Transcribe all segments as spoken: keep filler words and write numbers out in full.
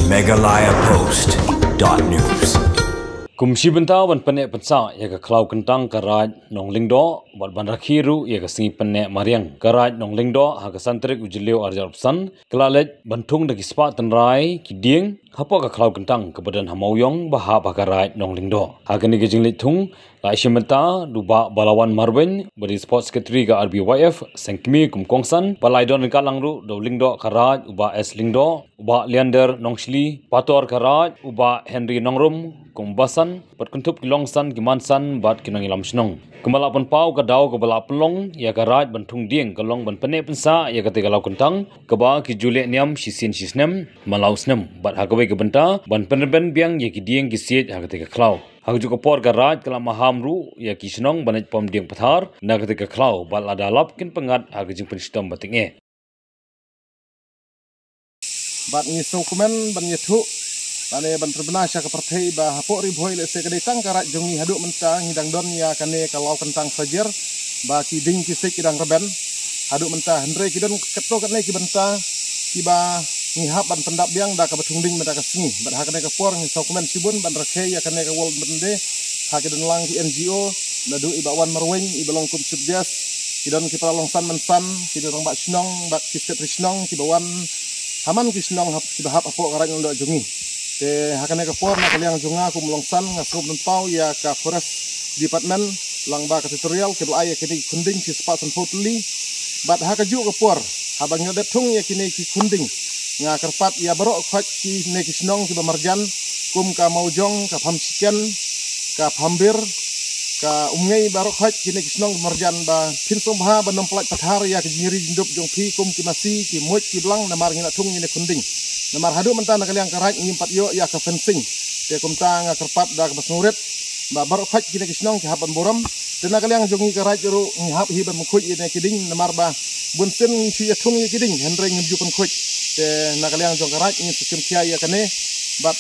Meghalaya Post dot news. Kum shi bynta ban pynneh pynsah ïa ka khlaw kyntang ka Raid Nonglyngdoh bad ban rakhe ruh ïa ka sngi pynneh mariang ka Raid Nonglyngdoh ha ka san tarik u Jylliew arhajar arphew san, ka la leit ban thung da ki spah tynrai ki dieng hapoh ka khlaw kyntang kaba don ha Mawïong ba hap ha ka Raid Nonglyngdoh. Ha kane ka jingleit thung la ïashim bynta da u Bah Balawan Marwein ba dei Sports Secretary ka R B Y F, seng kmie kum kongsan, ba la ïadon ryngkat lang ruh da u Lyngdoh ka Raid u Bah S Lyngdoh, u Bah Leander Nongshli, Pator ka Raid u Bah Henry Nongrum kum basan, bad kynthup ki longsan ki mansan bad ki nongïalam shnong. Kumba la pynpaw, ka daw kaba la pynlong ïa ka Raid ban thung dieng ka long ban pynneh pynsah ïa katei ka khlaw kyntang kaba ki ju leh niam shisien shisnem man la u snem, bad ha kawei ka bynta ban pynrben biang ïa ki dieng ki siej ha katei ka khlaw. Ha kajuh ka por ka Raid ka la maham ruh ïa ki shnong ban leit pom dieng pathar na katei ka khlaw bad lada lap kin pyngngad ha ka jingpynshitom ba tyngeh. Bad ngi sngewkmen ban ïathuh lane ban pynbna sha ka pyrthei ba hapoh Ri Bhoi lehse ka dei tang ka Raid jong ngi, haduh mynta ngi dang don ïa kane ka khlaw kyntang sajer ba ki dieng ki siej ki dang rben. Haduh mynta hynrei ki don katto katne ki bynta kiba ngi hap ban pyndap biang da kaba thung dieng mynta ka sngi. Bad ha kane ka por ngi sngewkmen shibun ban rakhe ïa kane ka World Environment Day ha ki don lang ki N G O, naduh i Bah Wan Marwein iba long kum Chief Guest, ki don ki para longsan mansan, ki don rangbah shnong bad ki secretary shnong kiba wan ha man ki shnong hap, kiba hap hapoh ka Raid Nonglyngdoh jong ngi. Te ha kane ka por na ka liang jong nga kum u longsan nga sngewbha ban pynpaw ïa ka Forest Department lyngba ka Territorial kiba la ai ïa kine ki khun dieng shi spah sanphew tylli. Bad ha kajuh ka por haba ngi la dep thung ïa kine ki khun dieng, nga kyrpad ïa baroh khoit kine ki shnong kiba marjan kum ka Mawjong, ka Phamshiken, ka Phambir, ka Umngei, baroh khoit kine ki shnong marjan ba phin sngewbha ban ym pyllait pathar ïa ka jingri jingdup jong phi kum ki masi, ki muid, ki blang namar ngi la thung ïa kine khun dieng. Namar haduh mynta na ka liang ka Raid ngim pat ïoh ïa ka fencing. Te kumta nga kyrpad da kaba sngewrit ba baroh khoit kine ki shnong ki hap ban burom. Te na ka liang jong ngi ka Raid ruh ngi hap hi ban pynkhuid ïa kine ki dieng namar ba bunsien ngi shu ïa thung ïa ki dieng hynrei ngim ju pynkhuid. Te na ka liang jong ka Raid ngi shu shim khia ïa kane. Bad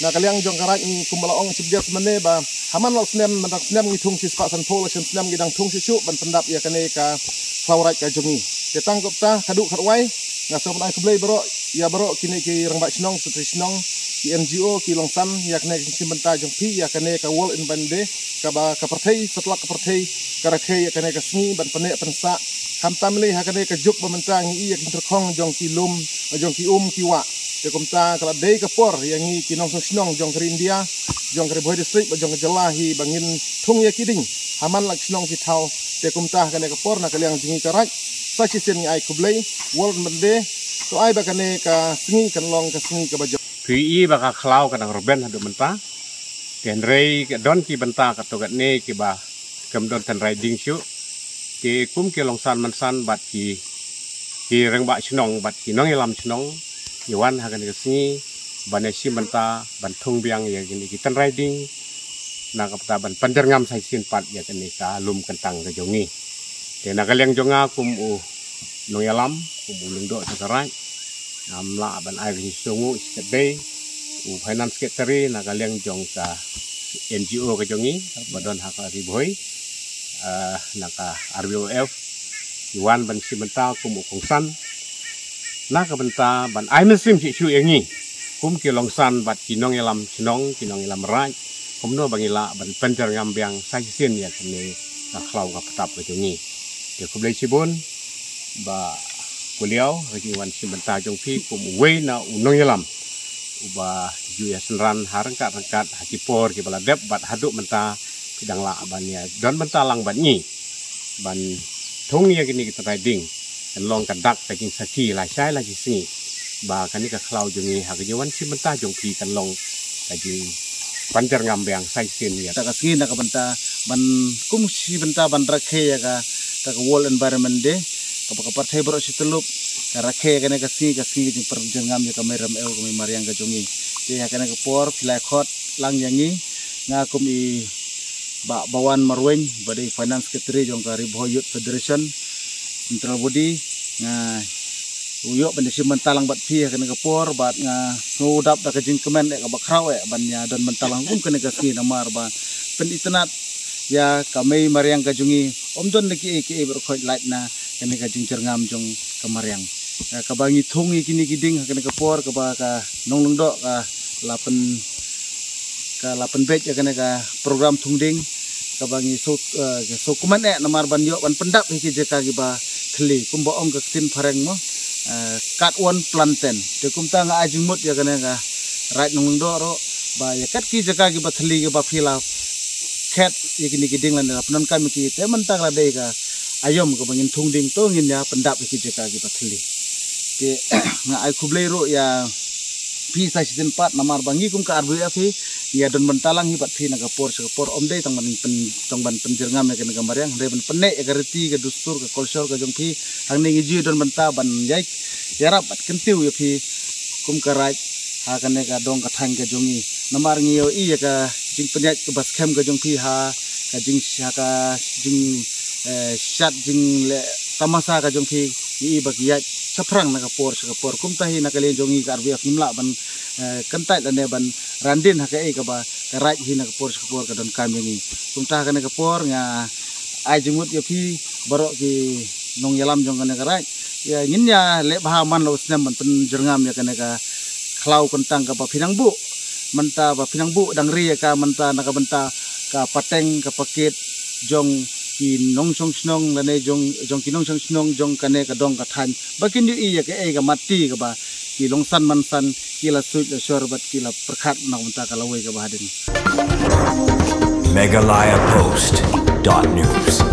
na ka liang jong ka Raid ngi kumba la ong Chief Guest mynne ba ha man la u snem, man la u snem ngi thung shi spah sanphew, la shen snem ngi dang thung shuh shuh ban pyndap ïa kane ka khlaw Raid ka jong ngi. Te tang kumta, khatduh khatwai nga sngewbha ban ai khublei baroh ïa baroh kine ki rangbah shnong, secretary shnong, ki N G O, ki longsan, ïa kane ka jingshim bynta jong phi ïa kane ka World Environment Day kaba ka pyrthei satlak ka pyrthei ka rakhe ïa kane ka sngi ban pynneh pynsah. Khamtam lei ha kane ka juk ba mynta ngi ïa ki jingtyrkhong jong ki lum, jong ki um ki wah. Te kumta ka la dei ka por ïa ngi ki nongshong shnong jong ka ri India, jong ka Ri Bhoi District bad jong ka jylla hi ba ngin thung ïa ki dieng ha man la ki shnong ki thaw. Te kumta ha kane ka por na ka liang jong ngi ka Raid sa shisien ngi ai khublei, World Environment Day. To ai ba kane ka sngi kan long ka sngi kaba jong. Phi i ba ka khlaw ka dang rben haduh mynta. Te hynrei ka don ki bynta katto katne kiba kam don tynrai dieng shuh. Te kum ki longsan mansan bad ki, ki rangbah shnong bad ki nongïalam shnong, ngi wan ha kane ka sngi ban ïashim bynta ban thung biang ïa kine ki tynrai dieng na ka bynta ban pynjyrngam sa shisien pat ïa kane ka lum kyntang ka jong ngi. Te na ka liang jong nga kum u nongïalam, kum u Lyngdoh jong ka Raid, ngam lah ban ai ka jingsngewnguh shi katdei. U Finance Secretary na ka liang jong ka N G O ka jong ngi ba don ha ka Ri Bhoi, eh, na ka R B Y F, ngi wan ban shim bynta kum u kongsan na ka bynta ban ai mynsiem shuh shuh ïa ngi kum ki longsan bad ki nongïalam shnong, ki nongïalam Raid, kumno ba ngi lah ban pynjyrngam biang sa shisien ïa kane ka khlaw ka btap ka jong ngi. Te khublei shibun Bah Kuliaw ha ka jingwan shim bynta jong phi kum uwei na u nongïalam uba ju ïa synran ha ryngkat ryngkat ha ki por kiba la dep bad haduh mynta phi dang lah ban ïa don bynta lang bad ngi ban thung ïa kine ki tynrai dieng. Kan long ka dak ka jingsakhi lashai lashisngi ba kane ka khlaw jong ngi ha ka jingwan shim bynta jong phi kan long ka jingpynjyrngam biang sa shisien ïa. Ta ka sngi na ka bynta ban kum shi bynta ban rakhe ïa ka, ka, ka World Environment Day kaba ka pyrthei baroh shi tyllup ka rakhe ïa kane ka sngi, ka sngi ka jingpynjyrngam ïa ka mei rymew, ka mei mariang ka jong ngi. Te ha kane ka por phi la khot lang ïa ngi, nga kum i Bah Bawan Marwein ba dei Finance Secretary jong ka Ri Bhoi Youth Federation Central Body, nga u ïoh ban ïashim bynta lang bad phi ha kane ka por bad nga sngew dap da ka jingkmen eh kaba khraw eh ban ïa don bynta lang kum kane ka sngi namar ba pynitynnad ïa ka mei mariang ka jong ngi, ym don na kiei kiei baroh khoit lait na kane ka jingjyrngam jong ka mariang. eh, kaba ngi thung ïa kine ki dieng ha kane ka por kaba ka Nonglyngdoh ka la pyn ka la pynbeit ïa kane ka program thung dieng kaba ngi so, eh, so kumne namar ban ïoh ban pyndap ïa ki jaka kiba thylli kumba ong ka ktien phareng mo, eh, cut one plant ten. Te kumta nga ai jingmut ïa kane ka Raid Nonglyngdoh ruh ba ïa kat ki jaka kiba thylli kiba phi la khet ïa kine ki dieng lane la pyndonkam ïa ki te mynta ka la dei ka aïom kaba ngin thung dieng to ngin ïa pyndap ïa ki jaka kiba thylli. Te nga ai khublei ruh ïa phi sa shisien pat namar ba ngi kum ka R B F hi ngi ïa don bynta lang hi bad phi na ka por sha ka por, ym dei tang ban pyn tang ban pynjyrngam ïa kane ka mariang, hynrei ban pynneh ïa ka riti ka dustur ka culture ka jong phi. Hangne ngi ju don bynta ban ïai ïarap bad kyntiew ïa phi kum ka Raid ha kane ka dong ka thaiñ ka jong ngi. Namar ngi ïohi ïa ka jingpynïaid kaba skhem ka jong phi ha ka jing ha ka jing, eh, shad jingleh tamasa ka jong phi, ngi i ba ki ïaid shaphrang na ka por sha ka por. Kumta hi na ka liang jong ngi ka R B F ngim lah ban, eh, kyntait lane ban randin ha kaei kaba ka Raid hi na ka por sha ka por ka donkam ïa ngi. Kumta ha kane ka por nga ai jingmut ïa phi baroh ki nongïalam jong kane ka Raid. Ïa ngin ïa leh bha man la u snem ban pynjyrngam ïa kane ka khlaw kyntang kaba phi nang buh. Mynta ba phi nang buh dang ri ïa ka mynta na ka bynta ka pateng ka pakit jong ki nongshong shnong lane jong jong ki nongshong shnong jong kane ka dong ka thaiñ ba kin ïohi ïa kaei ka matti kaba ki longsan mansan ki la suit la shor bad ki la pyrkhat na ka bynta ka lawei kaba hadien. Meghalaya Post dot news.